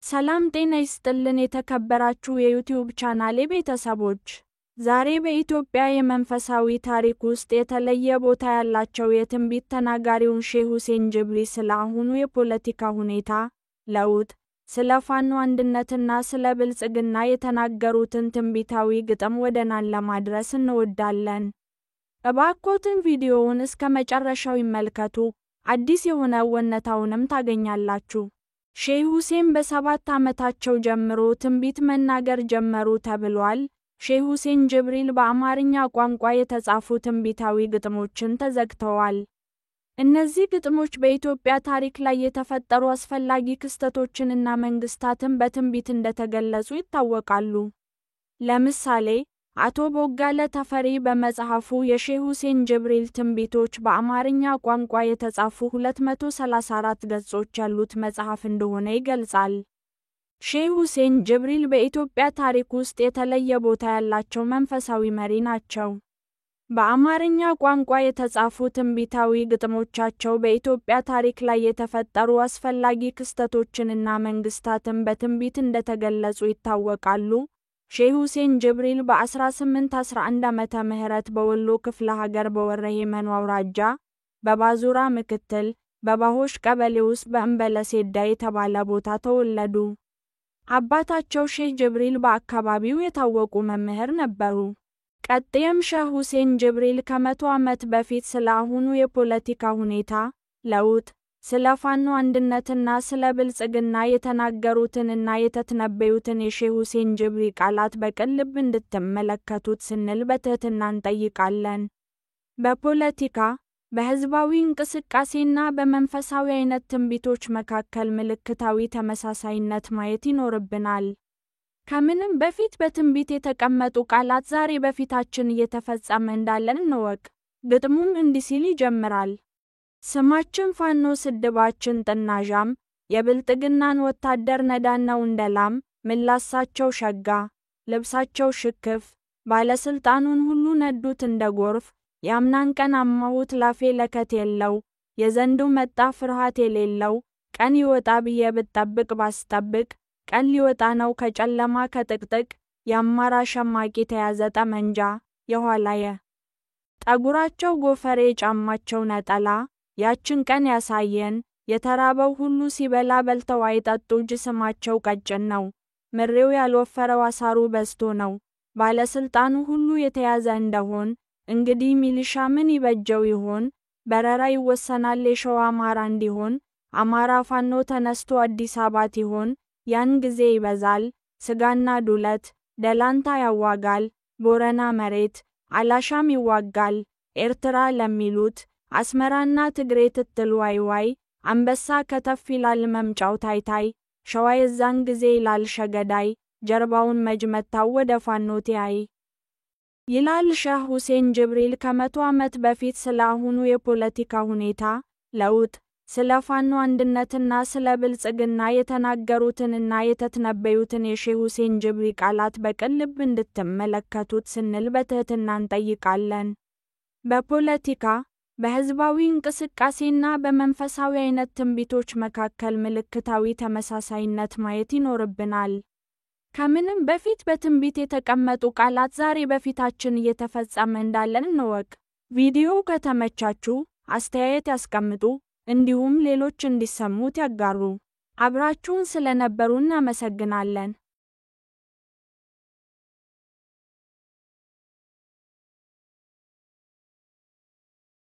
ሰላም ጤና ይስጥልን የተከበራችሁ የዩቲዩብ ቻናሌ ቤተሰቦች፣ ዛሬ በኢትዮጵያ የመንፈሳዊ ታሪክ ውስጥ የተለየ ቦታ ያላቸው የትንቢት ተናጋሪውን ሼህ ሁሴን ጅብሪ ስለ አሁኑ የፖለቲካ ሁኔታ፣ ለውጥ፣ ስለ ፋኖ አንድነትና ስለ ብልጽግና የተናገሩትን ትንቢታዊ ግጥም ወደናን ለማድረስ እንወዳለን። እባክዎትን ቪዲዮውን እስከ መጨረሻው ይመልከቱ፣ አዲስ የሆነ እውነታውንም ታገኛላችሁ። ሼህ ሁሴን በ7 ዓመታቸው ጀምሮ ትንቢት መናገር ጀመሩ ተብሏል። ሼህ ሁሴን ጅብሪል በአማርኛ ቋንቋ የተጻፉ ትንቢታዊ ግጥሞችን ተዘግተዋል። እነዚህ ግጥሞች በኢትዮጵያ ታሪክ ላይ የተፈጠሩ አስፈላጊ ክስተቶችንና መንግስታትን በትንቢት እንደተገለጹ ይታወቃሉ። ለምሳሌ፣ አቶ ቦጋለ ተፈሪ በመጽሐፉ የሼህ ሁሴን ጅብሪል ትንቢቶች በአማርኛ ቋንቋ የተጻፉ 234 ገጾች ያሉት መጽሐፍ እንደሆነ ይገልጻል። ሼህ ሁሴን ጅብሪል በኢትዮጵያ ታሪክ ውስጥ የተለየ ቦታ ያላቸው መንፈሳዊ መሪ ናቸው። በአማርኛ ቋንቋ የተጻፉ ትንቢታዊ ግጥሞቻቸው በኢትዮጵያ ታሪክ ላይ የተፈጠሩ አስፈላጊ ክስተቶችንና መንግስታትን በትንቢት እንደተገለጹ ይታወቃሉ። ሼህ ሁሴን ጅብሪል በ1811 ዓመተ ምህረት በወሎ ክፍለ ሀገር በወረሄመን አውራጃ በባዙራ ምክትል በባሆሽ ቀበሌ ውስጥ በእምበለሴዳ የተባለ ቦታ ተወለዱ። አባታቸው ሼህ ጅብሪል በአካባቢው የታወቁ መምህር ነበሩ። ቀጥየም ሼህ ሁሴን ጅብሪል ከ100 ዓመት በፊት ስለ አሁኑ የፖለቲካ ሁኔታ፣ ለውጥ፣ ስለ ፋኖ አንድነትና ስለ ብልጽግና የተናገሩትንና የተተነበዩትን የሼህ ሁሴን ጅብሪ ቃላት በቅን ልብ እንድትመለከቱት ስንል በትህትና እንጠይቃለን። በፖለቲካ፣ በሕዝባዊ እንቅስቃሴና በመንፈሳዊ አይነት ትንቢቶች መካከል ምልክታዊ ተመሳሳይነት ማየት ይኖርብናል። ከምንም በፊት በትንቢት የተቀመጡ ቃላት ዛሬ በፊታችን እየተፈጸመ እንዳለን እንወቅ። ግጥሙም እንዲህ ሲል ይጀምራል። ስማችን ፋኖ ስድባችን ጥናዣም፣ የብልጥግናን ወታደር ነዳነው እንደላም፣ ምላሳቸው ሸጋ፣ ልብሳቸው ሽክፍ፣ ባለስልጣኑን ሁሉ ነዱት እንደ ጎርፍ፣ ያምናን ቀን አማሁት ላፌ ለከት የለው፣ የዘንዱ መጣ ፍርሃት የሌለው፣ ቀን ይወጣ ብዬ ብጠብቅ ባስጠብቅ፣ ቀን ሊወጣ ነው ከጨለማ ከጥቅጥቅ፣ የአማራ ሸማቂ ተያዘ ጠመንጃ፣ የኋላየ ጠጉራቸው ጎፈሬ ጫማቸው ነጠላ፣ ያችን ቀን ያሳየን፣ የተራበው ሁሉ ሲበላ በልተው አይጠጡ ጅስማቸው ቀጭን ነው፣ ምሬው ያልወፈረው አሳሩ በዝቶ ነው፣ ባለስልጣኑ ሁሉ የተያዘ እንደሆን፣ እንግዲህ ሚሊሻ ምን ይበጀው ይሆን፣ በረራ ይወሰናል የሸዋ አማራ እንዲሆን፣ አማራ ፋኖ ተነስቶ አዲስ አባት ይሆን፣ ያን ጊዜ ይበዛል፣ ስጋና ዱለት፣ ደላንታ ያዋጋል፣ ቦረና መሬት፣ አላሻም ይዋጋል፣ ኤርትራ ለሚሉት አስመራና ትግሬ ትትል ዋይ ዋይ፣ አንበሳ ከተፍ ይላል መምጫው ታይታይ፣ ሸዋ የዛን ጊዜ ይላል ሸገዳይ፣ ጀርባውን መጅመታው ወደ ፋኖ ቲያይ ይላል ሼህ ሁሴን ጅብሪል ከ100 ዓመት በፊት ስለ አሁኑ የፖለቲካ ሁኔታ፣ ለውጥ፣ ስለ ፋኖ አንድነትና ስለ ብልጽግና የተናገሩትንና የተተነበዩትን የሼህ ሁሴን ጅብሪ ቃላት በቅን ልብ እንድትመለከቱት ስንል በትህትና እንጠይቃለን። በፖለቲካ፣ በሕዝባዊ እንቅስቃሴና በመንፈሳዊ አይነት ትንቢቶች መካከል ምልክታዊ ተመሳሳይነት ማየት ይኖርብናል። ከምንም በፊት በትንቢት የተቀመጡ ቃላት ዛሬ በፊታችን እየተፈጸመ እንዳለን እንወቅ። ቪዲዮው ከተመቻችሁ አስተያየት ያስቀምጡ፣ እንዲሁም ሌሎች እንዲሰሙት ያጋሩ። አብራችሁን ስለነበሩ እናመሰግናለን።